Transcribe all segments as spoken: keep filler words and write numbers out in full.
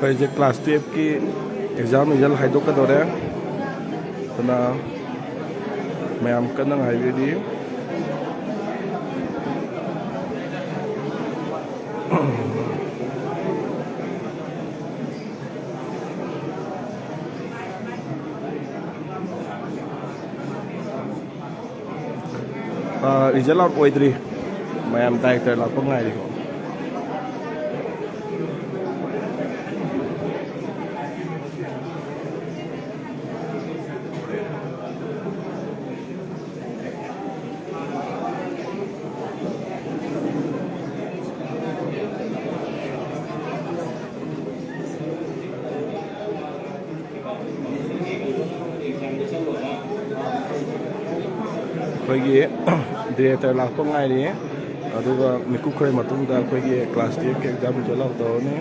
ꯑꯩꯈꯣꯏꯁꯦ class ꯇꯨꯌꯦꯜꯐꯀꯤ exam result ꯍꯥꯏꯗꯣꯛꯀꯗꯧꯔꯦ꯫ ꯑꯗꯨꯅ ꯃꯌꯥꯝ ꯀꯟꯅ ꯉꯥꯏꯕꯤꯔꯤ꯫ ꯑꯥ, ꯔꯤꯖꯜ ꯑꯥꯎꯠ ꯑꯣꯏꯗ꯭ꯔꯤ꯫ ꯃꯌꯥꯝ ꯗꯥꯏꯔꯦꯛꯇꯔ ꯂꯥꯛꯄ ꯉꯥꯏꯔꯤꯀꯣ꯫ ꯑꯩꯈꯣꯏꯒꯤ ꯗꯤꯔꯦꯛꯇꯔ ꯂꯥꯛꯄ ꯉꯥꯏꯔꯤ꯫ ꯑꯗꯨꯒ ꯃꯤꯀꯨꯞ ꯈꯔꯒꯤ ꯃꯇꯨꯡꯗ ꯑꯩꯈꯣꯏꯒꯤ ꯀ꯭ꯂꯥꯁ ꯇꯨꯌꯦꯜꯐꯀꯤ ꯑꯦꯛꯖꯥꯝ ꯔꯤꯖꯜ ꯑꯥꯎꯠ ꯇꯧꯔꯅꯤ꯫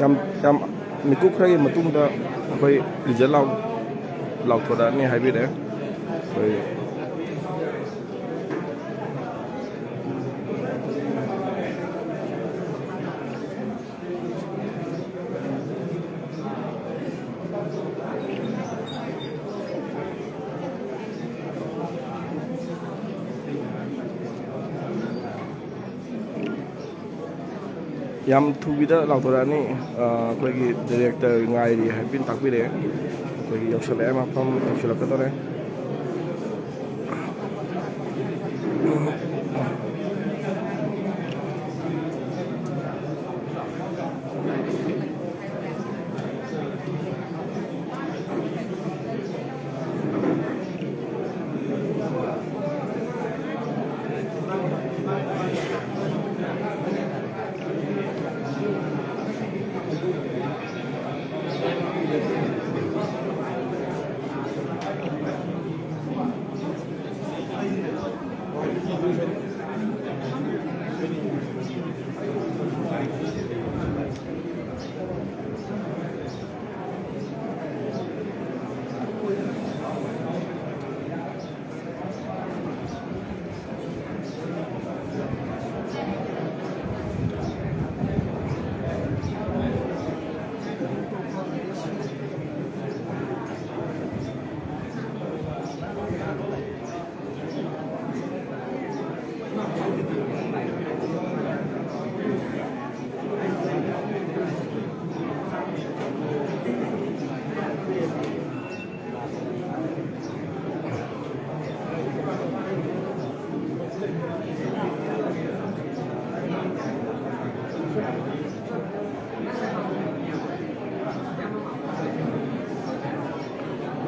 ꯌꯥꯝ ꯌꯥꯝ ꯃꯤꯀꯨꯞ ꯈꯔꯒꯤ ꯃꯇꯨꯡꯗ ꯑꯩꯈꯣꯏ ꯔꯤꯖꯜ ꯂꯥꯎ ꯂꯥꯎꯊꯣꯔꯛꯑꯅꯤ ꯍꯥꯏꯕꯤꯔꯛꯑꯦ꯫ ꯑꯩꯈꯣꯏ ꯌꯥꯝ ꯊꯨꯕꯤꯗ ꯂꯥꯎꯊꯣꯔꯛꯑꯅꯤ꯫ ꯑ, ꯑꯩꯈꯣꯏꯒꯤ ꯗꯥꯏꯔꯦꯛꯇꯔ ꯉꯥꯏꯔꯤ ꯍꯥꯏꯕꯤꯅ ꯇꯥꯛꯄꯤꯔꯛꯑꯦ꯫ ꯑꯩꯈꯣꯏꯒꯤ ꯌꯧꯁꯤꯜꯂꯛꯑꯦ, ꯃꯐꯝ ꯌꯧꯁꯤꯜꯂꯛꯀꯗꯧꯔꯦ꯫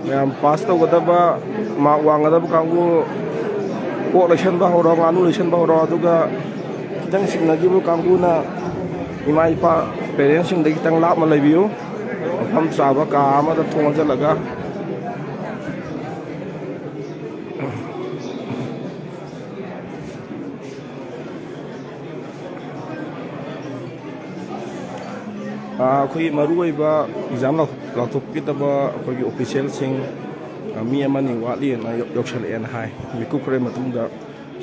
ꯃꯌꯥꯝ ꯄꯥꯁ ꯇꯧꯒꯗꯕ, ꯃꯥꯔꯛ ꯋꯥꯡꯒꯗꯕ ꯀꯥꯡꯕꯨ, ꯑꯣꯛ ꯂꯩꯁꯟꯕ ꯍꯧꯔꯣ, ꯉꯥꯅꯨ ꯂꯩꯁꯟꯕ ꯍꯧꯔꯣ꯫ ꯑꯗꯨꯒ ꯈꯤꯇꯪ ꯁꯤꯡꯅꯈꯤꯕ ꯀꯥꯡꯕꯨꯅ ꯏꯃꯥ ꯏꯄꯥ, ꯄꯦꯔꯦꯟꯁꯁꯤꯡꯗꯒꯤ ꯈꯤꯇꯪ ꯂꯥꯞꯅ ꯂꯩꯕꯤꯌꯨ꯫ ꯃꯐꯝ ꯆꯥꯕ ꯀꯥ ꯑꯃꯗ ꯊꯣꯡ ꯍꯥꯡꯖꯜꯂꯒ꯫ ꯑꯩꯈꯣꯏꯒꯤ ꯃꯔꯨꯑꯣꯏꯕ ꯑꯦꯛꯖꯥꯝ ꯂꯥꯎꯊꯣꯛꯀꯗꯕ ꯑꯩꯈꯣꯏꯒꯤ ꯑꯣꯐꯤꯁꯤꯌꯦꯜꯁꯤꯡ, ꯑ, ꯃꯤ ꯑꯃꯅꯤ ꯋꯥꯠꯂꯤꯅ ꯌꯧ-, ꯌꯧꯁꯜꯂꯛꯑꯦꯅ ꯍꯥꯏ꯫ ꯃꯤꯀꯨꯞ ꯈꯔꯒꯤ ꯃꯇꯨꯡꯗ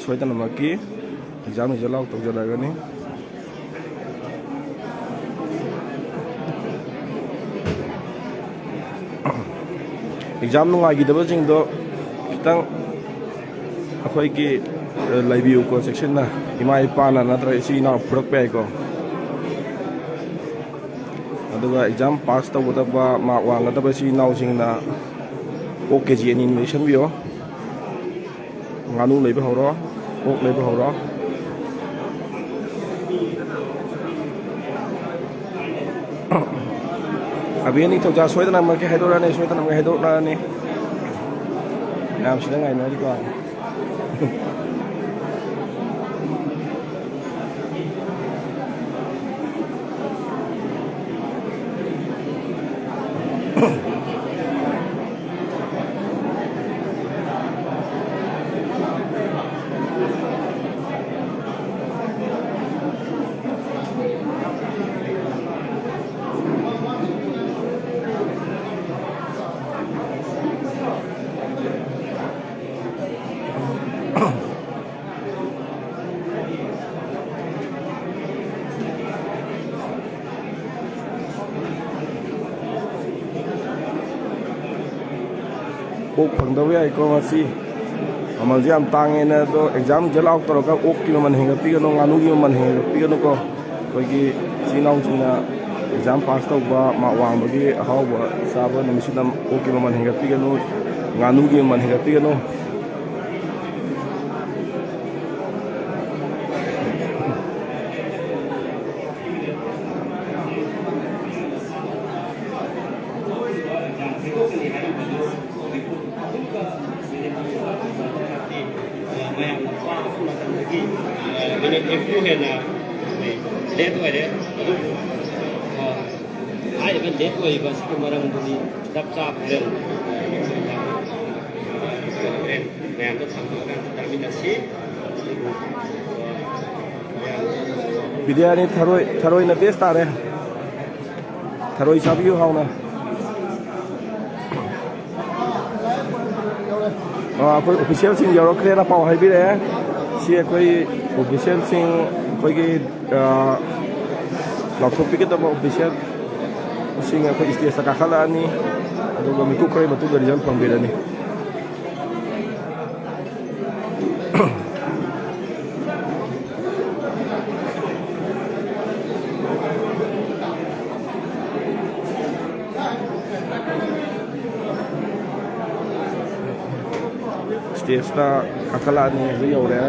ꯁꯣꯏꯗꯅꯃꯛꯀꯤ ꯑꯦꯛꯖꯥꯝ ꯔꯤꯖꯜ ꯑꯥꯎꯠ ꯇꯧꯖꯔꯛꯒꯅꯤ꯫ ꯑꯦꯛꯖꯥꯝ ꯅꯨꯡꯉꯥꯏꯈꯤꯗꯕꯁꯤꯡꯗꯣ ꯈꯤꯇꯪ ꯑꯩꯈꯣꯏꯒꯤ, ꯑ, ꯂꯩꯕꯤꯌꯨꯀꯣ, ꯆꯦꯛꯁꯤꯟꯅ꯫ ꯏꯃꯥ ꯏꯄꯥꯅ ꯅꯠꯇ꯭ꯔꯒ ꯏꯆꯤꯜ ꯏꯅꯥꯎ ꯐꯨꯔꯛꯄ ꯌꯥꯏꯀꯣ꯫ ꯑꯗꯨꯒ ꯑꯦꯛꯖꯥꯝ ꯄꯥꯁ ꯇꯧꯒꯗꯕ, ꯃꯥꯔꯛ ꯋꯥꯡꯒꯗꯕ ꯏꯆꯤꯜ ꯏꯅꯥꯎꯁꯤꯡꯅ ꯑꯣꯛ ꯀꯦ ꯖꯤ ꯑꯅꯤ ꯑꯅꯤ ꯂꯩꯁꯟꯕꯤꯌꯣ꯫ ꯉꯥꯅꯨ ꯂꯩꯕ ꯍꯧꯔꯣ, ꯑꯣꯛ ꯂꯩꯕ ꯍꯧꯔꯣ꯫ ꯑꯕꯤ ꯅꯤꯡꯊꯧꯖꯥ ꯁꯣꯏꯗꯅꯃꯛꯀꯤ ꯍꯥꯏꯗꯣꯔꯛꯑꯅꯤ, ꯁꯣꯏꯗꯅꯃꯛꯀꯤ ꯍꯥꯏꯗꯣꯔꯛꯑꯅꯤ꯫ ꯃꯌꯥꯝꯁꯤꯅ ꯉꯥꯏꯅꯔꯤꯀꯣ꯫ ꯑꯣꯛ ꯐꯪꯗꯕ ꯌꯥꯏꯀꯣ ꯉꯁꯤ꯫ ꯃꯃꯜꯁꯦ ꯌꯥꯝ ꯇꯥꯡꯉꯦꯅ, ꯑꯗꯣ ꯑꯦꯛꯖꯥꯝ ꯔꯤꯖꯜ ꯑꯥꯎꯠ ꯇꯧꯔꯒ ꯑꯣꯛꯀꯤ ꯃꯃꯜ ꯍꯦꯟꯒꯠꯄꯤꯒꯅꯨ, ꯉꯥꯅꯨꯒꯤ ꯃꯃꯜ ꯍꯦꯟꯒꯠꯄꯤꯒꯅꯨꯀꯣ꯫ ꯑꯩꯈꯣꯏꯒꯤ ꯏꯆꯤꯜ ꯏꯅꯥꯎꯁꯤꯡꯅ ꯑꯦꯛꯖꯥꯝ ꯄꯥꯁ ꯇꯧꯕ, ꯃꯥꯔꯛ ꯋꯥꯡꯕꯒꯤ ꯑꯍꯥꯎꯕ ꯆꯥꯕ ꯅꯨꯃꯤꯠꯁꯤꯗ ꯑꯣꯛꯀꯤ ꯃꯃꯜ ꯍꯦꯟꯒꯠꯄꯤꯒꯅꯨ, ꯉꯥꯅꯨꯒꯤ ꯃꯃꯜ ꯍꯦꯟꯒꯠꯄꯤꯒꯅꯨ꯫ ꯃꯤꯅꯤꯠ ꯅꯤꯐꯨ ꯍꯦꯟꯅ ꯂꯦꯠ ꯑꯣꯏꯔꯦ꯫ ꯑꯗꯨꯕꯨ, ꯑ, ꯍꯥꯏꯔꯤꯕ ꯂꯦꯠ ꯑꯣꯏꯔꯤꯕ ꯑꯁꯤꯒꯤ ꯃꯔꯝꯗꯨꯗꯤ ꯆꯞ ꯆꯥꯕ ꯍꯣꯔꯦꯟ ꯃꯌꯥꯝꯗ ꯊꯝꯃꯒ ꯇꯥꯃꯤꯟꯅꯁꯤ꯫ ꯕꯤꯗ꯭ꯌꯥꯅꯤ ꯊꯔꯣꯏ, ꯊꯔꯣꯏꯅ ꯕꯦꯁ ꯇꯥꯔꯦ꯫ ꯊꯔꯣꯏ ꯆꯥꯕꯤꯌꯨ ꯍꯥꯎꯅ꯫ ꯑꯥ, ꯑꯩꯈꯣꯏ ꯑꯣꯐꯤꯁꯤꯌꯦꯜꯁꯤꯡ ꯌꯧꯔꯛꯈ꯭ꯔꯦꯅ ꯄꯥꯎ ꯍꯥꯏꯕꯤꯔꯛꯑꯦ꯫ ꯁꯤ ꯑꯩꯈꯣꯏ ꯑꯣꯐꯤꯁꯤꯌꯦꯜꯁꯤꯡ, ꯑꯩꯈꯣꯏꯒꯤ, ꯑꯥ, ꯂꯥꯎꯊꯣꯛꯄꯤꯒꯗꯕ ꯑꯣꯐꯤꯁꯤꯌꯦꯜꯁꯤꯡ ꯑꯩꯈꯣꯏ ꯁ꯭ꯇꯦꯖꯇ ꯀꯥꯈꯠꯂꯛꯑꯅꯤ꯫ ꯑꯗꯨꯒ ꯃꯤꯀꯨꯞ ꯈꯔꯒꯤ ꯃꯇꯨꯡꯗ ꯔꯤꯖꯜ ꯐꯪꯕꯤꯔꯅꯤ꯫ ꯁ꯭ꯇꯦꯖꯇ ꯀꯥꯈꯠꯂꯛꯑꯅꯤ, ꯍꯧꯖꯤꯛ ꯌꯧꯔꯦ꯫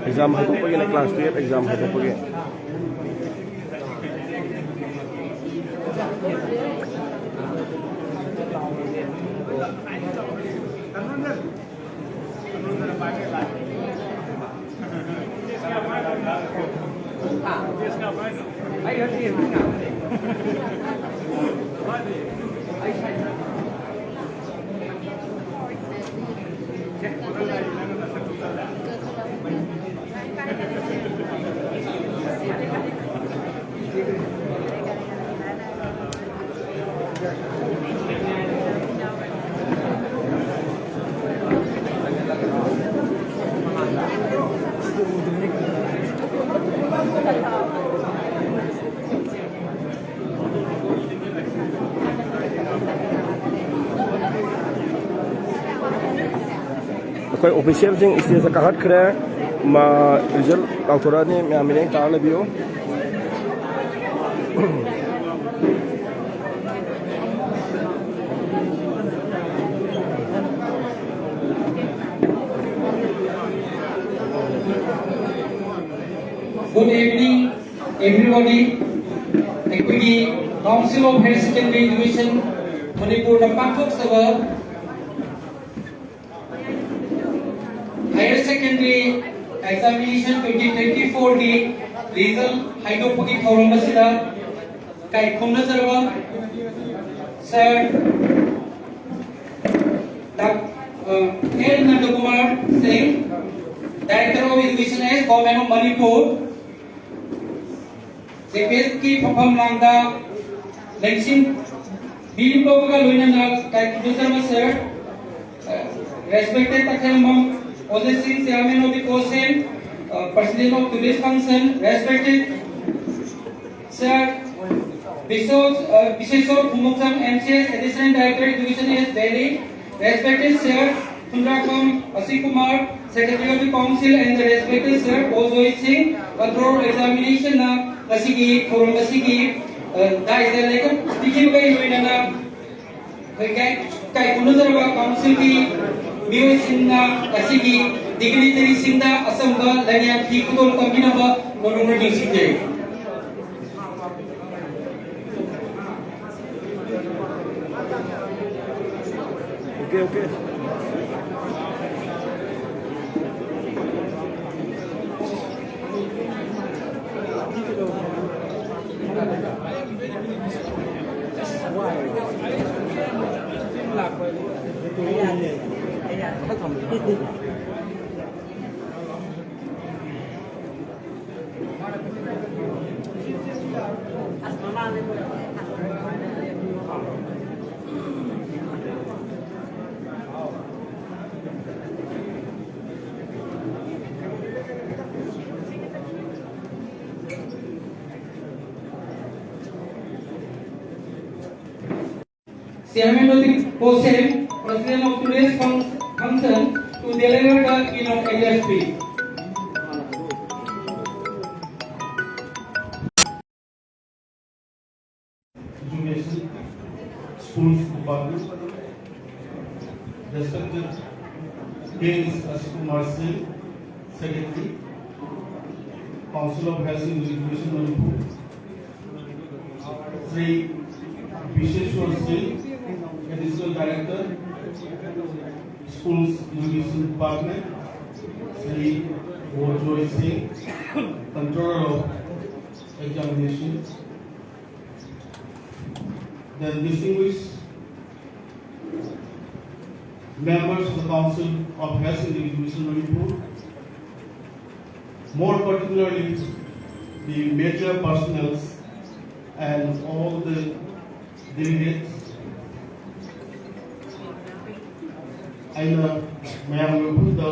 ꯑꯦꯛꯖꯥꯝ ꯍꯥꯏꯗꯣꯛꯄꯒꯤꯅ, ꯀ꯭ꯂꯥꯁ ꯇꯨꯌꯦꯜꯞ ꯑꯦꯛꯖꯥꯝ ꯍꯥꯏꯗꯣꯛꯄꯒꯤ꯫ ꯑꯩꯈꯣꯏ ꯑꯣꯐꯤꯁꯤꯌꯦꯜꯁꯤꯡ ꯁ꯭ꯇꯦꯖꯇ ꯀꯥꯈꯠꯈ꯭ꯔꯦ꯫ ꯃꯥ, ꯔꯤꯖꯜ ꯂꯥꯎꯊꯣꯔꯛꯑꯅꯤ, ꯃꯌꯥꯝ ꯃꯤꯠꯌꯦꯡ ꯇꯥꯔ ꯂꯩꯕꯤꯌꯨ꯫ Good evening, everybody. ꯑꯩꯈꯣꯏꯒꯤ Council of Higher Secondary Education ꯃꯅꯤꯄꯨꯔꯗ ꯄꯥꯡꯊꯣꯛꯆꯕ Higher Secondary Examination twenty twenty-four ꯒꯤ result ꯍꯥꯏꯗꯣꯛꯄꯒꯤ ꯊꯧꯔꯝ ꯑꯁꯤꯗ ꯏꯀꯥꯏ ꯈꯨꯝꯅꯖꯔꯕ Sir ꯗꯥꯛ-, ꯑ, ꯑꯦꯜ ꯅꯟꯗꯀꯨꯃꯥꯔ ꯁꯤꯡ, Director of Education S Government of Manipur, ꯖꯦꯄꯦꯠꯀꯤ ꯐꯝꯐꯝ ꯂꯥꯡꯗ ꯂꯦꯡꯁꯤꯟ ꯕꯤꯔꯤꯕꯒ ꯂꯣꯏꯅꯅ ꯏꯀꯥꯏ ꯈꯨꯝꯅꯖꯕ Sir, ꯑ, respected ꯇꯈꯦꯜꯕꯝ ꯑꯣꯖꯦ ꯁꯤꯡ, Chairman of the COSEM, ꯑ, President of Today's Function, respected Sir ꯕꯤꯁꯣ-, ꯑ, ꯕꯤꯁꯦꯁꯣꯔ Khumukcham, M C S, Additional Director, Education S Delhi, respected Sir ꯊꯨꯟꯗ꯭ꯔꯥꯛꯄꯝ ꯑꯁꯤ Kumar, Secretary of the Council and the respected Sir Paul Joy Singh, Control of Examination ꯅ ꯉꯁꯤꯒꯤ ꯊꯧꯔꯝ ꯑꯁꯤꯒꯤ, ꯑ, ꯗꯥꯏꯁꯇ ꯂꯦꯞꯈꯠꯄꯤꯈꯤꯕꯒ ꯂꯣꯏꯅꯅ ꯑꯩꯈꯣꯏ ꯏꯀꯥꯏ ꯈꯨꯝꯅꯖꯔꯕ council ꯒꯤ ꯃꯤꯑꯣꯏꯁꯤꯡꯅ ꯉꯁꯤꯒꯤ dignitary ꯁꯤꯡꯗ ꯑꯆꯝꯕ ꯂꯥꯏꯅꯤꯡꯊꯧ ꯈꯨꯗꯣꯜ ꯇꯝꯕꯤꯅꯕ ꯃꯔꯨꯞ ꯅꯤꯡꯁꯤꯡꯖꯔꯤ꯫ Okay, okay. Chairman of the COSEM, President of today's fun- function, to deliver the keynote address, please. Education, Schools Department, respected K S Kumar Singh, Secretary, Council of Higher Secondary Education Manipur, Shri Bisheshwar Singh, Additional Director, Schools Education Department, Shri Bojoy Singh, Controller of Examination, then distinguished members of the Council of Higher Secondary Education Manipur, more particularly the major personnels and all the delegates, ꯑꯩꯅ ꯃꯌꯥꯝꯒꯤ ꯃꯐꯝꯗ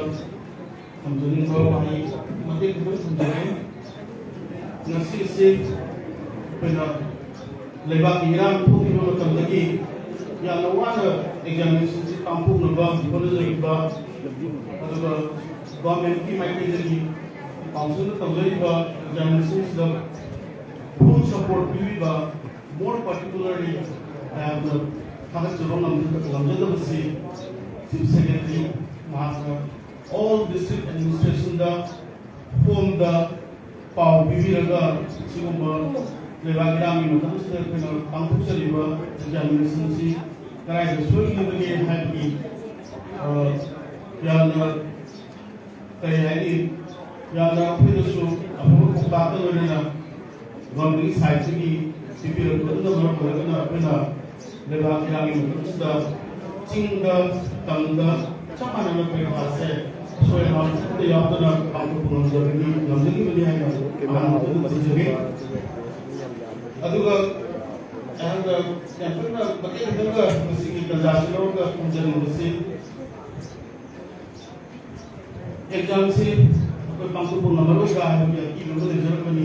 ꯊꯝꯖꯅꯤꯡꯕ ꯋꯥꯍꯩ ꯃꯇꯦꯛ ꯈꯤꯇꯪ ꯊꯝꯖꯒꯦ꯫ ꯉꯁꯤꯁꯤ ꯑꯩꯈꯣꯏꯅ ꯂꯩꯕꯥꯛꯀꯤ ꯏꯔꯥꯡ ꯊꯣꯛꯈꯤꯕ ꯃꯇꯝꯗꯒꯤ ꯌꯥꯝꯅ ꯋꯥꯅ examination ꯁꯤ ꯄꯥꯡꯊꯣꯛꯅꯕ ꯍꯣꯠꯅꯖꯔꯤꯕ, ꯑꯗꯨꯒ ꯒꯣꯔꯃꯦꯟꯒꯤ ꯃꯥꯏꯀꯩꯗꯒꯤ ꯀꯥꯎꯟꯁꯤꯜꯅ ꯇꯧꯖꯔꯤꯕ ꯑꯦꯛꯖꯥꯃꯤꯅꯦꯁꯟꯁꯤꯗ ꯐꯨꯜ ꯁꯄꯣꯔꯠ ꯄꯤꯕꯤꯕ, ꯃꯣꯔ ꯄꯥꯔꯇꯤꯀꯨꯂꯔꯂꯤ ꯃꯌꯥꯝꯅ ꯊꯥꯒꯠꯆꯕ ꯉꯝꯖ- ꯉꯝꯖꯗꯕꯁꯤ ꯆꯤꯐ ꯁꯦꯀ꯭ꯔꯦꯇꯔꯤ ꯃꯍꯥꯛꯅ ꯑꯣꯜ ꯗꯤꯁꯇ꯭ꯔꯤꯛ ꯑꯦꯗꯃꯤꯅꯤꯁꯇ꯭ꯔꯦꯁꯟꯗ ꯐꯣꯝꯗ ꯄꯥꯎ ꯄꯤꯕꯤꯔꯒ ꯁꯤꯒꯨꯝꯕ ꯂꯩꯕꯥꯛ ꯏꯔꯥꯡꯒꯤ ꯃꯇꯝꯁꯤꯗ ꯑꯩꯈꯣꯏꯅ ꯄꯥꯡꯊꯣꯛꯆꯔꯤꯕ ꯑꯦꯛꯖꯥꯃꯤꯅꯦꯁꯟꯁꯤ ꯀꯗꯥꯏꯗ ꯁꯣꯏꯈꯤꯕꯒꯦ ꯍꯥꯏꯕꯒꯤ, ꯑ, ꯌꯥꯝꯅ ꯀꯔꯤ ꯍꯥꯏꯅꯤ, ꯌꯥꯝꯅ ꯑꯩꯈꯣꯏꯗꯁꯨ ꯑꯐꯕ ꯄꯥꯎꯇꯥꯛꯇ ꯂꯣꯏꯅꯅ ꯒꯣꯔꯃꯦꯟꯒꯤ ꯁꯥꯏꯠꯇꯒꯤ ꯄꯤꯕꯤꯔꯛꯄꯗꯨꯅ ꯃꯔꯝ ꯑꯣꯏꯔꯒꯅ ꯑꯩꯈꯣꯏꯅ ꯂꯩꯕꯥꯛ ꯏꯔꯥꯡꯒꯤ ꯃꯇꯝꯁꯤꯗ ꯆꯤꯡꯗ, ꯇꯝꯗ ꯆꯞ ꯃꯥꯟꯅꯅ ꯄꯔꯤꯈꯥꯁꯦ ꯑꯁꯣꯏ ꯑꯉꯥꯝ ꯑꯃꯠꯇ ꯌꯥꯎꯗꯅ ꯄꯥꯡꯊꯣꯛꯄ ꯉꯝꯖꯕꯒꯤ, ꯉꯝꯖꯈꯤꯕꯅꯤ ꯍꯥꯏꯅ ꯑꯍꯥꯟꯕꯗ ꯊꯝꯖꯒꯦ꯫ ꯑꯗꯨꯒ ꯑꯩꯍꯥꯛꯅ ꯌꯥꯝ ꯀꯟꯅ ꯃꯇꯦꯛ ꯈꯤꯇꯪꯒ ꯃꯁꯤꯒꯤ ꯇꯥꯟꯖꯥꯁꯤ ꯂꯧꯔꯒ ꯊꯝꯖꯅꯤꯡꯕꯁꯤ, ꯑꯦꯛꯖꯥꯝꯁꯤ ꯑꯩꯈꯣꯏ ꯄꯥꯡꯊꯣꯛꯄ ꯉꯝꯃꯔꯣꯏꯗ꯭ꯔꯥ ꯍꯥꯏꯕꯒꯤ ꯑꯀꯤꯕ ꯑꯃ ꯂꯩꯖꯔꯝꯕꯅꯤ꯫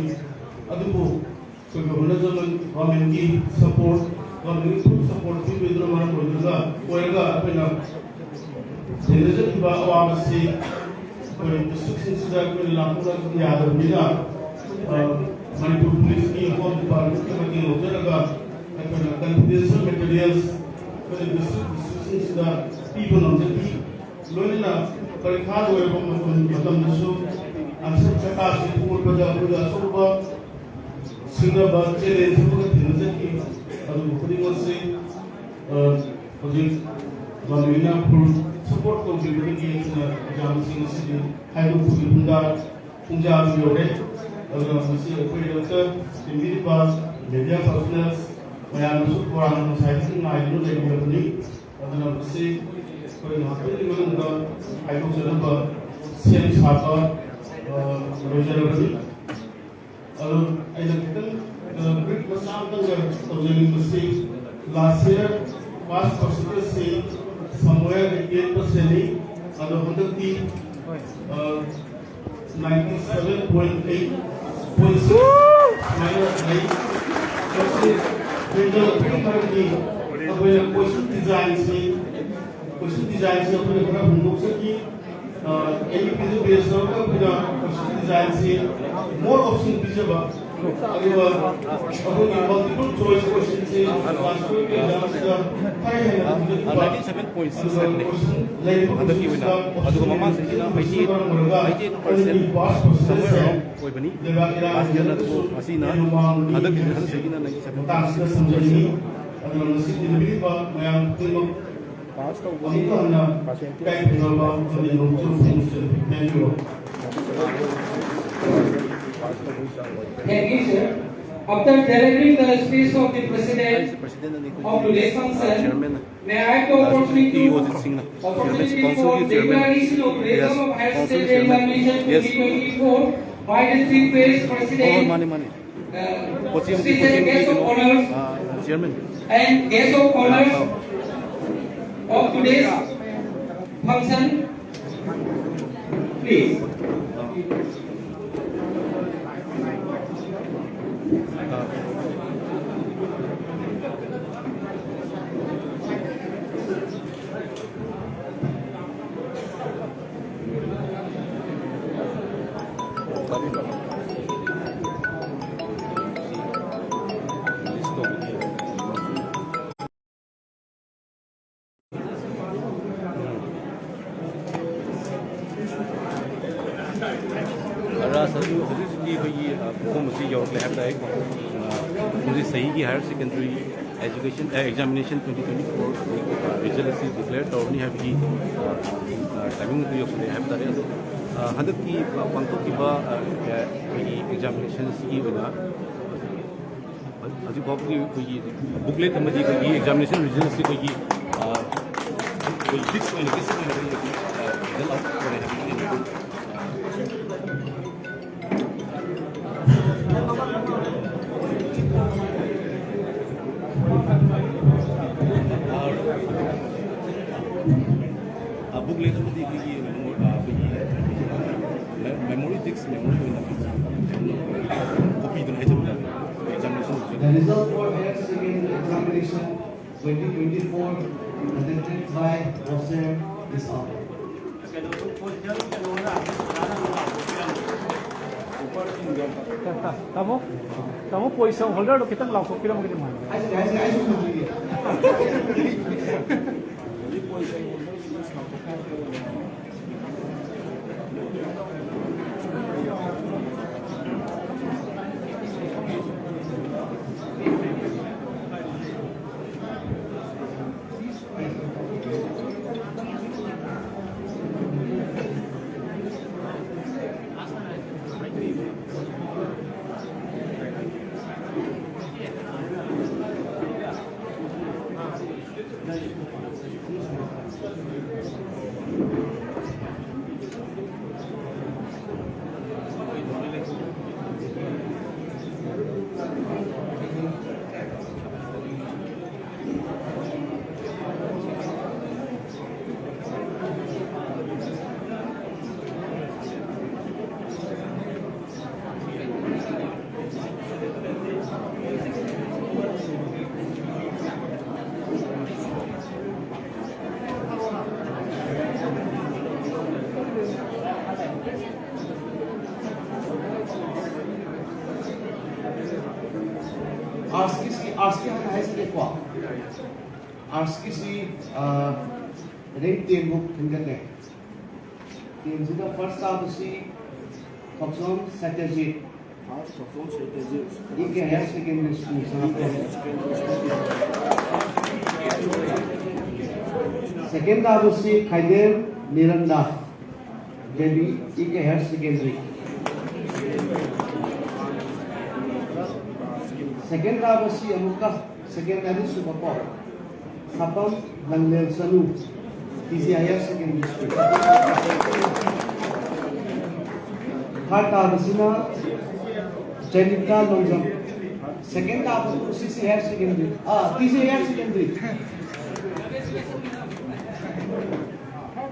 ꯑꯗꯨꯕꯨ ꯑꯩꯈꯣꯏꯒꯤ ꯍꯣꯠꯅꯖꯃꯟ, ꯒꯣꯔꯃꯦꯟꯒꯤ ꯁꯄꯣꯔꯠ, ꯒꯣꯔꯃꯦꯟꯒꯤ ꯐꯨꯜ ꯁꯄꯣꯔꯠ ꯄꯤꯕꯗꯨꯅ ꯃꯔꯝ ꯑꯣꯏꯗꯨꯅ, ꯑꯣꯏꯔꯒ ꯑꯩꯈꯣꯏꯅ ꯊꯦꯡꯅꯖꯔꯤꯕ ꯑꯋꯥꯕꯁꯤ ꯑꯩꯈꯣꯏ ꯗꯤꯁꯇ꯭ꯔꯤꯛꯁꯤꯡꯁꯤꯗ ꯑꯩꯈꯣꯏꯅ ꯂꯥꯛꯄꯗ ꯌꯥꯗꯕꯅꯤꯅ, ꯑ, ꯃꯅꯤꯄꯨꯔ ꯄꯨꯂꯤꯁꯀꯤ ꯍꯣꯝ ꯗꯤꯄꯥꯔꯠꯃꯦꯟꯠꯀꯤ ꯃꯇꯦꯡ ꯂꯧꯖꯔꯒ ꯑꯩꯈꯣꯏꯅ ꯀꯟꯐꯤꯗꯦꯟꯁꯤꯌꯦꯜ ꯃꯦꯇꯔꯤꯌꯦꯜꯁ ꯑꯩꯈꯣꯏꯅ ꯗꯤꯁꯇ꯭ꯔꯤꯛ, ꯗꯤꯁꯇ꯭ꯔꯤꯛꯁꯤꯡꯁꯤꯗ ꯄꯤꯕ ꯉꯝꯖꯈꯤ꯫ ꯂꯣꯏꯅꯅ ꯄꯔꯤꯈꯥ ꯂꯣꯏꯔꯕ ꯃꯇꯝ, ꯃꯇꯝꯗꯁꯨ ꯑꯟꯁꯔ ꯀꯇꯥꯁꯤ ꯈꯣꯝꯒꯠꯄꯗ ꯑꯩꯈꯣꯏꯗ ꯑꯆꯧꯕ ꯁꯤꯡꯅꯕ ꯆꯦꯂꯦꯟꯖ ꯑꯃꯒ ꯊꯦꯡꯅꯖꯈꯤ꯫ ꯑꯗꯨꯕꯨ ꯈꯨꯗꯤꯡꯃꯛꯁꯤ, ꯑ, ꯍꯧꯖꯤꯛ ꯒꯣꯔꯃꯦꯟꯅ ꯐꯨꯜ ꯁꯄꯣꯔꯠ ꯇꯧꯕꯤꯕꯗꯒꯤ ꯑꯩꯈꯣꯏꯅ ꯑꯦꯛꯖꯥꯝꯁꯤꯡ ꯑꯁꯤꯗꯤ ꯍꯥꯏꯗꯣꯛꯄꯒꯤ ꯄꯨꯡꯗꯥ, ꯄꯨꯡꯖꯥꯗꯨ ꯌꯧꯔꯦ꯫ ꯑꯗꯨꯅ ꯃꯁꯤ ꯑꯩꯈꯣꯏ ꯗꯣꯛꯇꯔ ꯇꯤꯟꯕꯤꯔꯤꯕ ꯃꯦꯗꯤꯌꯥ ꯄꯥꯔꯁꯣꯅꯦꯜꯁ ꯃꯌꯥꯝꯅꯁꯨ ꯈꯧꯔꯥꯡꯅ ꯉꯁꯥꯏꯗꯒꯤ ꯉꯥꯏꯗꯨꯅ ꯂꯩꯕꯤꯔꯕꯅꯤ꯫ ꯑꯗꯨꯅ ꯃꯁꯤ ꯑꯩꯈꯣꯏ ꯉꯥꯏꯍꯥꯛꯇꯪꯒꯤ ꯃꯅꯨꯡꯗ ꯍꯥꯏꯗꯣꯛꯆꯅꯕ ꯁꯦꯝ ꯁꯥꯕ, ꯑ, ꯂꯣꯏꯖꯔꯕꯅꯤ꯫ ꯑꯗꯨ ꯑꯩꯅ ꯈꯤꯇꯪ, ꯑ, ꯕ꯭ꯔꯤꯐ ꯃꯆꯥ ꯑꯃꯇꯪꯒ ꯇꯧꯖꯅꯤꯡꯕꯁꯤ, ꯂꯥꯁ ꯏꯌꯥꯔ ꯄꯥꯁ ꯄꯥꯔꯁꯦꯟꯇꯦꯖꯁꯤ ꯁꯝꯋꯦꯌꯔ ꯑꯩꯠꯇꯤ ꯑꯩꯠ ꯄꯥꯔꯁꯦꯟꯅꯤ꯫ ꯑꯗꯣ ꯍꯟꯗꯛꯇꯤ, ꯑ, ninety seven point eight point six ꯁꯨꯃꯥꯏꯅ ꯂꯩ꯫ ꯃꯁꯤ ꯍꯦꯟꯒꯠꯂꯛꯄꯒꯤ ꯃꯔꯝꯗꯤ ꯑꯩꯈꯣꯏꯅ ꯀꯣꯏꯁꯟ ꯗꯤꯖꯥꯏꯟꯁꯤ, ꯀꯣꯏꯁꯟ ꯗꯤꯖꯥꯏꯟꯁꯤ ꯑꯩꯈꯣꯏꯅ ꯈꯔ ꯍꯣꯡꯗꯣꯛꯆꯈꯤ꯫ ꯑꯦꯟ ꯏ ꯄꯤꯗ ꯕꯦꯁ ꯇꯧꯔꯒ ꯑꯩꯈꯣꯏꯅ ꯀꯣꯏꯁꯟ ꯗꯤꯖꯥꯏꯟꯁꯤ ꯃꯣꯔ ꯑꯣꯞꯁꯟ ꯄꯤꯖꯕ, ꯑꯗꯨꯒ ꯑꯩꯈꯣꯏꯒꯤ ꯃꯜꯇꯤꯄꯜ ꯆꯣꯏꯁ ꯀꯣꯏꯁꯟꯁꯤ ꯀ꯭ꯂꯥꯁ ꯇꯨꯋꯦꯜꯐꯀꯤ ꯑꯦꯛꯖꯥꯝꯁꯤꯗ ꯈꯔ ꯍꯦꯟꯅ ꯊꯣꯏꯗꯣꯛꯄ, ꯑꯗꯨꯒ ꯀꯣꯏꯁꯟ ꯂꯩꯔꯤꯕ ꯍꯟꯗꯛꯀꯤ ꯑꯣꯏꯅ, ꯀꯣꯏꯁꯟꯁꯤꯡꯁꯤꯗ ꯑꯗꯨꯒ ꯃꯃꯥꯡ ꯆꯍꯤꯅ ꯑꯣꯞꯁꯟ ꯑꯩꯠꯇꯤ ꯑꯩꯠ, ꯃꯔꯝ ꯑꯣꯏꯔꯒ ꯑꯩꯠꯇꯤ ꯑꯩꯠ ꯄꯥꯔꯁꯦꯟ ꯑꯩꯈꯣꯏꯒꯤ ꯄꯥꯁ ꯄꯔꯁꯦꯟꯁꯦ ꯑꯣꯏꯕꯅꯤ꯫ ꯂꯩꯕꯥꯛ ꯏꯔꯥꯡ ꯂꯩꯕꯅꯁꯨ ꯉꯁꯤꯅ ꯍꯦꯟꯅ ꯋꯥꯡꯕꯅꯤ ꯍꯟꯗꯛꯀꯤ ꯍꯥꯏꯕꯁꯤ ꯍꯟꯗꯛ ꯆꯍꯤꯅ ꯅꯥꯏꯟꯇꯤ ꯁꯚꯦꯟ ꯃꯇꯥꯡꯁꯤꯗ ꯊꯝꯖꯅꯤꯡꯏ꯫ ꯑꯗꯨꯅ ꯉꯁꯤ ꯇꯤꯟꯕꯤꯔꯤꯕ ꯃꯌꯥꯝ ꯈꯨꯗꯤꯡꯃꯛ ꯄꯥꯁ ꯇꯧꯕꯒꯤ ꯑꯃꯨꯛꯀ ꯍꯟꯅ ꯄꯥꯔꯁꯦꯟꯇꯦꯖ ꯏꯀꯥꯏ ꯈꯨꯝꯅꯕ ꯑꯃꯗꯤ ꯅꯣꯡꯖꯨ ꯊꯣꯡꯁꯨ ꯄꯤꯕꯤꯌꯨ꯫ Thank you, sir. After delivering the speech of the President of today's function, may I have the opportunity, opportunity for declaration of result of Higher Secondary Examination twenty twenty-four by the Chief Vice President, uh, special guest of honors, and guest of honors of today's function, please. ꯑꯔꯥꯁ ꯑꯗꯨ ꯍꯧꯖꯤꯛ ꯍꯧꯖꯤꯛꯇꯤ ꯑꯩꯈꯣꯏꯒꯤ, ꯑ, ꯄꯨꯡꯐꯝ ꯑꯁꯤ ꯌꯧꯔꯛꯂꯦ ꯍꯥꯏꯕ ꯇꯥꯔꯦꯀꯣ꯫ ꯑ, ꯍꯧꯖꯤꯛ ꯆꯍꯤꯒꯤ ꯍꯥꯌꯔ ꯁꯦꯀꯦꯟꯗꯔꯤ ꯑꯦꯖꯨꯀꯦꯁꯟ, ꯑ, ꯑꯦꯛꯖꯥꯃꯤꯅꯦꯁꯟ ꯇ꯭ꯋꯦꯟꯇꯤ ꯇ꯭ꯋꯦꯟꯇꯤ ꯐꯣꯔ, ꯑ, ꯔꯤꯖꯜ ꯑꯁꯤ ꯗꯤꯀ꯭ꯂꯦꯌꯔ ꯇꯧꯔꯅꯤ ꯍꯥꯏꯕꯒꯤ, ꯑ, ꯑ, ꯇꯥꯏꯃꯤꯡ ꯑꯗꯨ ꯌꯧꯁꯤꯜꯂꯛꯑꯦ ꯍꯥꯏꯕ ꯇꯥꯔꯦ꯫ ꯑꯗꯣ, ꯑ, ꯍꯟꯗꯛꯀꯤ, ꯑ, ꯄꯥꯡꯊꯣꯛꯈꯤꯕ, ꯑ, ꯑ, ꯑꯩꯈꯣꯏꯒꯤ ꯑꯦꯛꯖꯥꯃꯤꯅꯦꯁꯟꯁꯤꯒꯤ ꯑꯣꯏꯅ ꯍꯧꯖꯤꯛ ꯐꯥꯎꯕꯒꯤ ꯑꯩꯈꯣꯏꯒꯤ ꯕꯨꯛꯂꯦꯠ ꯑꯃꯗꯤ ꯑꯩꯈꯣꯏꯒꯤ ꯑꯦꯛꯖꯥꯃꯤꯅꯦꯁꯟ ꯔꯤꯖꯜ ꯑꯁꯤ ꯑꯩꯈꯣꯏꯒꯤ, ꯑ, ꯑꯩꯈꯣꯏ ꯐꯤꯛꯁ ꯑꯣꯏꯅ, ꯐꯤꯛꯁ ꯑꯣꯏꯅ ꯑꯩꯈꯣꯏꯒꯤ, ꯑ, ꯔꯤꯖꯜ ꯑꯥꯎꯠ ꯑꯣꯏꯔꯦ ꯍꯥꯏꯕꯗꯨ ꯑꯩꯈꯣꯏ ꯑ, ꯕꯨꯛꯂꯦꯠ ꯑꯃꯗꯤ ꯑꯩꯈꯣꯏꯒꯤ ꯃꯦꯃꯣ-, ꯑ, ꯑꯩꯈꯣꯏꯒꯤ ꯃꯦ-, ꯃꯦꯃꯣꯔꯤ ꯗꯤꯁꯛ, ꯃꯦꯃꯣꯔꯤ ꯑꯣꯏꯅ ꯀꯣꯄꯤꯗꯨꯅ ꯍꯥꯏꯖꯕ ꯇꯥꯔꯦ, examination result. The result for higher secondary examination twenty twenty-four conducted by Roser is out. ꯇꯥꯃꯣ, ꯇꯥꯃꯣ, position holderꯗꯣ ꯈꯤꯇꯪ ꯂꯥꯎꯊꯣꯛꯄꯤꯔꯝꯃꯒꯗꯤ ꯅꯨꯡꯉꯥꯏꯅꯤ꯫ ꯑꯥꯔꯠꯁꯀꯤꯁꯤ, ꯑꯥꯔꯠꯁꯀꯤ ꯍꯥꯟꯅ ꯍꯥꯏꯖꯒꯦꯀꯣ꯫ ꯑꯥꯔꯠꯁꯀꯤꯁꯤ, ꯑ, ꯔꯦꯡ ꯇꯦꯟ ꯐꯥꯎ ꯈꯟꯒꯠꯂꯦ꯫ ꯇꯦꯟꯁꯤꯗ ꯐꯥꯔꯁ ꯇꯥꯕꯁꯤ Thokchom Satyajit, E K higher secondary school, ꯁꯉꯥꯏꯄ꯭ꯔꯧ꯫ ꯁꯦꯀꯦꯟ ꯇꯥꯕꯁꯤ Khaidem Niranda Devi, E K higher secondary. Second ꯇꯥꯕꯁꯤ ꯑꯃꯨꯛꯀ ꯁꯦꯀꯦꯟ, ꯑꯅꯤꯁꯨꯕꯀꯣ, ꯁꯥꯄꯝ ꯂꯪꯂꯦꯜ Chanu, T G higher secondary school. Third ꯇꯥꯕꯁꯤꯅ ꯖꯦꯅꯤꯇꯥ ꯂꯣꯡꯖꯝ꯫ ꯁꯦꯀꯦꯟ ꯇꯥꯕ ꯁꯤ ꯁꯤ ꯍꯥꯌꯔ ꯁꯦꯀꯦꯟꯗꯔꯤ, ꯑꯥ, T G higher secondary.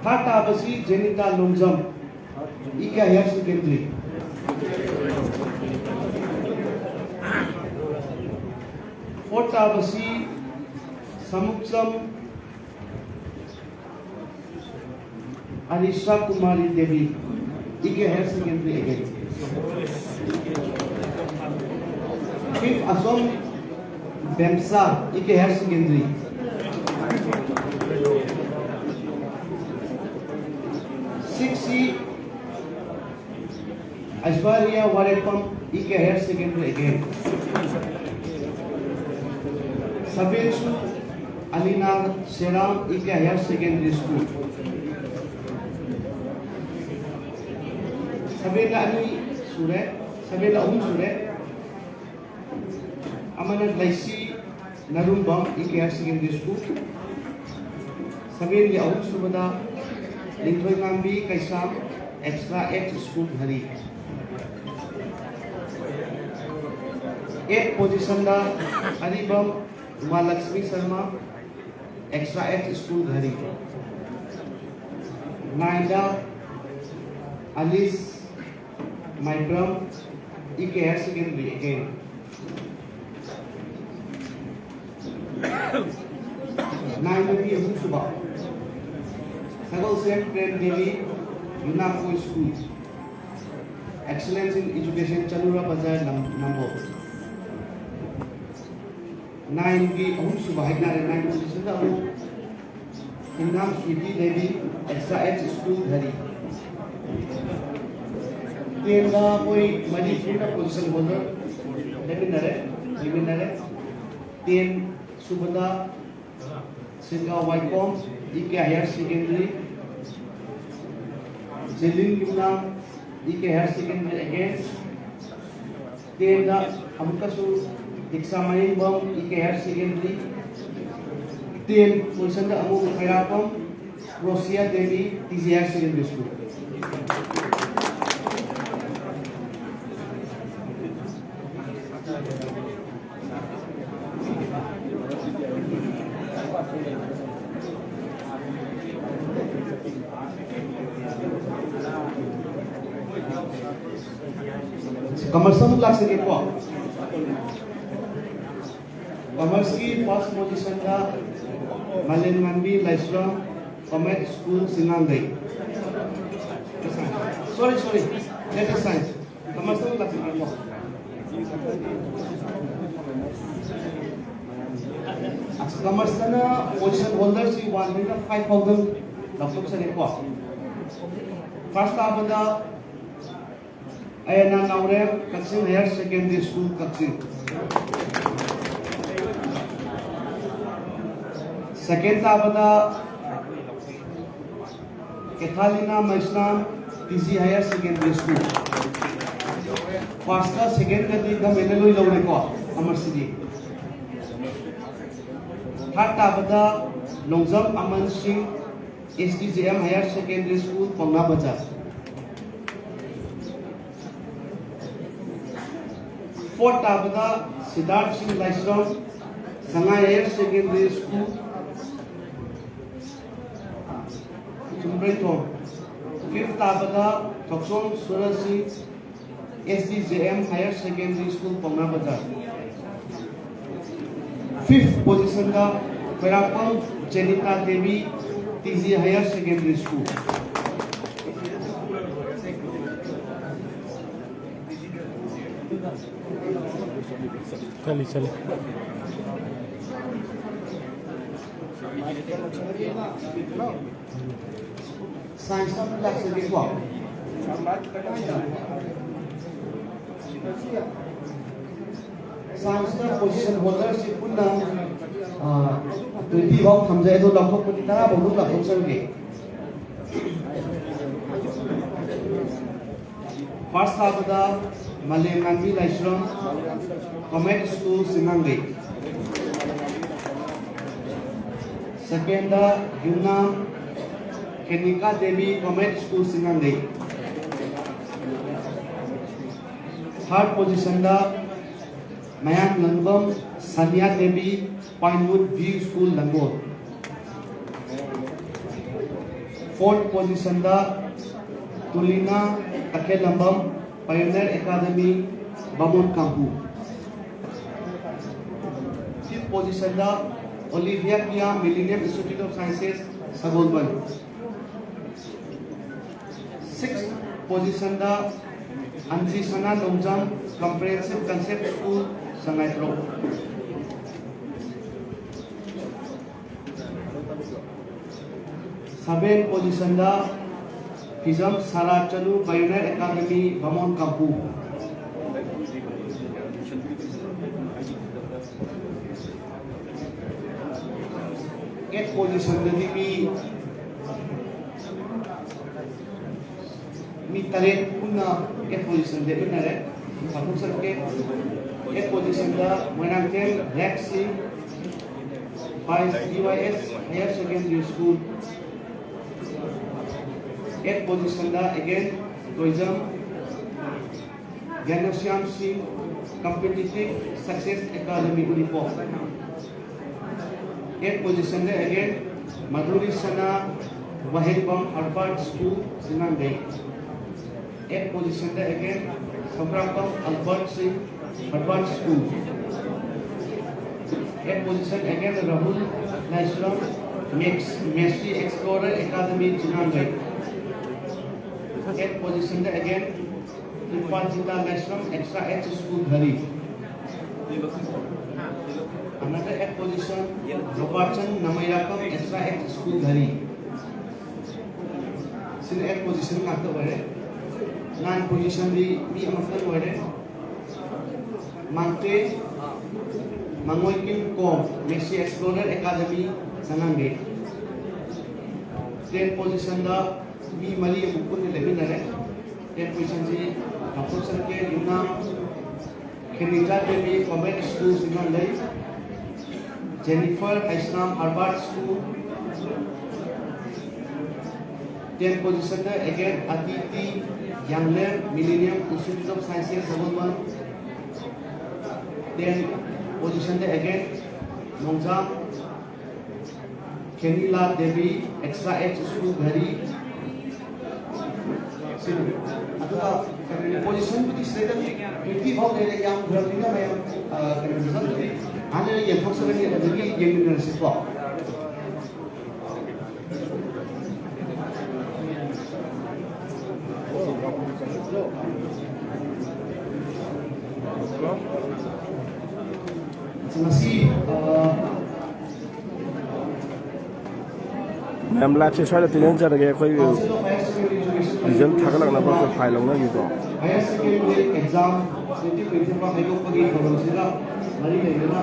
Third ꯇꯥꯕꯁꯤ Jenita Longjam, E K higher secondary. Fourth ꯇꯥꯕꯁꯤ ꯁꯃꯨꯛꯆꯝ, Arisha Kumari Devi, E K Higher Secondary again. Fifth, Asom Bemsa, E K Higher Secondary. Six C, Aishwarya Warepam, E K Higher Secondary again. Seven C, Alina Seram, E K Higher Secondary School. Seven ꯗ ꯑꯅꯤ ꯁꯨꯔꯦ, seven ꯗ ꯑꯍꯨꯝ ꯁꯨꯔꯦ꯫ ꯑꯃꯅ ꯂꯩꯁꯤ ꯅꯔꯨꯝꯕꯝ, E K Higher Secondary School꯫ Seven ꯒꯤ ꯑꯍꯨꯝꯁꯨꯕꯗ ꯂꯤꯡꯊꯣꯏꯉꯥꯝꯕꯤ ꯀꯩꯁꯥꯝ, Extra Ed School ꯘꯔꯤ꯫ Eight position ꯗ ꯑꯔꯤꯕꯝ ꯎꯃꯥꯂꯛꯁꯃꯤ Sharma, Extra Ed School ꯘꯔꯤ꯫ Nine ꯗ Ali's ꯃꯥꯏꯕ꯭ꯔꯝ, E K Higher Secondary again꯫ Nine ꯗ ꯃꯤ ꯑꯍꯨꯝꯁꯨꯕ, ꯁꯒꯣꯜꯁꯦꯝ Prem Devi, ꯌꯨꯅꯥꯀꯣ School, Excellence in Education, ꯆꯅꯨꯔꯥ ꯕꯖꯥꯔ, ꯅꯝ-, ꯅꯝꯕꯣꯜ꯫ Nine ꯒꯤ ꯑꯍꯨꯝꯁꯨꯕ ꯍꯥꯏꯇꯥꯔꯦ, nine position ꯗ ꯑꯃꯨꯛ ꯍꯤꯡꯅꯥꯝ Sweety Devi, Extra Ed School ꯘꯔꯤ꯫ Ten ꯗ ꯃꯣꯏ ꯃꯔꯤ ꯄꯨꯟꯅ position holder ꯂꯩꯃꯤꯟꯅꯔꯦ, ꯂꯩꯃꯤꯟꯅꯔꯦ꯫ Ten ꯁꯨꯕꯗ ꯁꯤꯡꯒꯥ ꯋꯥꯏꯈꯣꯝ, E K Higher Secondary, ꯖꯦꯂꯤꯟ ꯌꯨꯝꯅꯥꯝ, E K Higher Secondary again꯫ Ten ꯗ ꯑꯃꯨꯛꯀꯁꯨ ꯗꯤꯛꯁꯥ ꯃꯍꯦꯡꯕꯝ, E K Higher Secondary꯫ Ten position ꯗ ꯑꯃꯨꯛ ꯈꯩꯔꯥꯛꯄꯝ ꯔꯣꯁꯤꯌꯥ Devi, T J Higher Secondary School꯫ Commerce ꯑꯃꯨꯛ ꯂꯥꯛꯆꯒꯦꯀꯣ꯫ Commerce ꯀꯤ first position ꯗ ꯃꯥꯂꯦꯝꯉꯥꯟꯕꯤ ꯂꯥꯏꯁ꯭ꯔꯝ, Comet School, ꯁꯤꯡꯉꯥꯡꯒꯩ꯫ Sorry, sorry. Letter science. Commerce ꯇ ꯂꯥꯛꯄꯤꯔꯣ꯫ ꯑꯁ, commerce ꯇꯅ position holder ꯁꯤ one ꯗꯩꯅ five ꯐꯥꯎꯗꯪ ꯂꯥꯎꯊꯣꯛꯆꯔꯦꯀꯣ꯫ First ꯇꯥꯕꯗ ꯑꯌꯥꯅ ꯅꯥꯎꯔꯦꯝ, ꯀꯛꯆꯤꯡ Higher Secondary School, ꯀꯛꯆꯤꯡ꯫ Second ꯇꯥꯕꯗ Kethalina Meisnam, T G Higher Secondary School꯫ First ꯀ second ꯀꯗꯤ government ꯅ ꯂꯣꯏ ꯂꯧꯔꯦꯀꯣ, commerce ꯁꯤꯗꯤ꯫ Third ꯇꯥꯕꯗ ꯂꯣꯡꯖꯝ ꯑꯃꯟ ꯁꯤꯡ, S T J M Higher Secondary School, ꯄꯥꯎꯅꯥ ꯕꯖꯥꯔ꯫ Fourth ꯇꯥꯕꯗ ꯁꯤꯗꯥꯔꯊ ꯁꯤꯡ ꯂꯥꯏꯁ꯭ꯔꯝ, ꯁꯉꯥꯏ Higher Secondary School, ꯆꯨꯝꯕ꯭ꯔꯩꯊꯣꯡ꯫ Fifth ꯇꯥꯕꯗ ꯊꯣꯛꯆꯣꯝ ꯁꯨꯔꯖ ꯁꯤꯡ, S T J M Higher Secondary School, ꯄꯥꯎꯅꯥ ꯕꯖꯥꯔ꯫ Fifth position ꯗ ꯈꯣꯏꯔꯥꯛꯄꯝ Jenita Devi, T G Higher Secondary School꯫ ꯆꯠꯂꯤ, ꯆꯠꯂꯤ꯫ Science ꯇ ꯑꯃꯨꯛ ꯂꯥꯛꯆꯒꯦꯀꯣ꯫ Science ꯇ position holder ꯁꯤ ꯄꯨꯟꯅ, ꯑ, twenty ꯐꯥꯎ ꯊꯝꯖꯩ, ꯑꯗꯣ ꯂꯧꯊꯣꯛꯄꯗꯤ ꯇꯔꯥ ꯐꯥꯎ ꯑꯗꯨꯝ ꯂꯧꯊꯣꯛꯆꯔꯒꯦ꯫ First ꯇꯥꯕꯗ ꯃꯥꯂꯦꯝꯉꯥꯟꯕꯤ ꯂꯥꯏꯁ꯭ꯔꯝ, Comet School, ꯆꯤꯡꯉꯥꯡꯂꯩ꯫ Second ꯗ ꯌꯨꯝꯅꯥꯝ ꯈꯦꯅꯤꯀꯥ Devi, Comet School, ꯆꯤꯡꯉꯥꯡꯂꯩ꯫ Third position ꯗ ꯃꯌꯥꯡꯂꯪꯕꯝ ꯁꯥꯅꯤꯌꯥ ꯗꯦꯕꯤ, Pinewood View School, ꯂꯥꯡꯒꯣꯜ꯫ Fourth position ꯗ ꯇꯨꯂꯤꯅꯥ ꯇꯈꯦꯜꯂꯝꯕꯝ, Pioneer Academy, Bamon Kampu. Fifth position ꯗ Olivia Piya, Millennium Institute of Sciences, Sagolband. Sixth Position ꯗ Anji Sana Tongjam, Comprehensive Concept School, ꯁꯉꯥꯏꯄ꯭ꯔꯧ꯫ Seven position ꯗ ꯐꯤꯖꯝ ꯁꯥꯔꯥ ꯆꯅꯨ, Pioneer Academy, Bamon ꯀꯥꯡꯄꯨ꯫ Eight position ꯗꯗꯤ ꯃꯤ ꯃꯤ ꯇꯔꯦꯠ ꯄꯨꯟꯅ eight position ꯗ ꯂꯦꯞꯃꯤꯟꯅꯔꯦ꯫ ꯄꯥꯊꯣꯛꯆꯔꯛꯀꯦ꯫ Eight position ꯗ ꯃꯣꯏꯔꯥꯡꯊꯦꯝ ꯔꯦꯛꯁꯤ, ꯕꯥꯏ ꯗꯤ ꯋꯥꯏ ꯑꯦꯁ Higher Secondary School꯫ Eight position ꯗ again Toijam ꯒ꯭ꯌꯥꯅꯁ꯭ꯌꯥꯝ ꯁꯤꯡ, Competitive Success Academy, ꯎꯔꯤꯄꯣꯛ꯫ Eight position ꯗ again Madhuri Sana, Wahengbam Albert School, ꯁꯤꯡꯉꯥꯡꯒꯩ꯫ Eight position ꯗ again Sambrakpam Albert ꯁꯤꯡ, Albert School꯫ Eight position again Rahul Laishram, Max, Messi Explorer Academy, ꯁꯤꯡꯉꯥꯡꯒꯩ꯫ Eight position ꯗ again Imphal ꯖꯤꯂꯥ Laishram Extra H School ꯘꯔꯤ꯫ Another eight position, Robertson Nameirakpam Extra H School ꯘꯔꯤ꯫ ꯁꯤꯅ eight position ꯉꯥꯛꯇ ꯑꯣꯏꯔꯦ꯫ Nine position ꯗꯤ ꯃꯤ ꯑꯃꯈꯛꯇꯪ ꯑꯣꯏꯔꯦ꯫ ꯃꯥꯡꯇꯦ ꯃꯉꯣꯏꯀꯤꯝ ꯀꯣꯝ, Messi Explorer Academy, ꯁꯉꯥꯡꯒꯩ꯫ Ten position ꯗ ꯃꯤ ꯃꯔꯤ ꯑꯃꯨꯛ ꯄꯨꯟꯅ ꯂꯦꯞꯃꯤꯟꯅꯔꯦ꯫ Ten position ꯁꯤ ꯂꯥꯎꯊꯣꯛꯆꯔꯛꯀꯦ꯫ ꯌꯨꯝꯅꯥꯝ ꯈꯦꯅꯤꯖꯥ Devi, Convent School, ꯁꯤꯡꯉꯥꯡꯒꯩ꯫ Jennifer Heisnam, Albert School꯫ Ten position ꯗ again ꯑꯗꯤꯇꯤ ꯌꯥꯡꯂꯦꯝ, Millennium Institute of Science, Sagolband. Ten position ꯗ again ꯅꯣꯡꯖꯥꯝ ꯈꯦꯅꯤꯂꯥ Devi, Extra H School ꯘꯔꯤ꯫ ꯁꯤꯅꯤ꯫ ꯑꯗꯨꯒ ꯀꯩꯅꯣꯅꯤ, position ꯕꯨꯗꯤ ꯁꯤꯗꯩꯗ twenty ꯐꯥꯎ ꯂꯩꯔꯦ, ꯌꯥꯝꯗ꯭ꯔꯕꯅꯤꯅ ꯃꯌꯥꯝ, ꯑ, ꯀꯩꯅꯣ, result ꯇꯨꯗꯤ ꯍꯥꯟꯅ ꯌꯦꯡꯊꯣꯛꯆꯔꯅꯤ, ꯑꯗꯨꯗꯒꯤ ꯌꯦꯡꯃꯤꯟꯅꯔꯁꯤꯀꯣ꯫ ꯃꯌꯥꯝ, ꯂꯥꯏꯐꯁꯦ ꯁ꯭ꯋꯥꯏꯗ ꯇꯦꯟꯖꯟꯖꯔꯒꯦ꯫ ꯑꯩꯈꯣꯏ ꯔꯤꯖꯜ ꯊꯥꯒꯠꯂꯛꯅꯕ ꯑꯩꯈꯣꯏ ꯐꯥꯏꯜ ꯂꯧꯅꯈꯤꯀꯣ꯫ Higher secondary exam twenty twenty-four ꯍꯥꯏꯗꯣꯛꯄꯒꯤ ꯊꯧꯔꯝꯁꯤꯒ ꯃꯔꯤ ꯂꯩꯅꯅ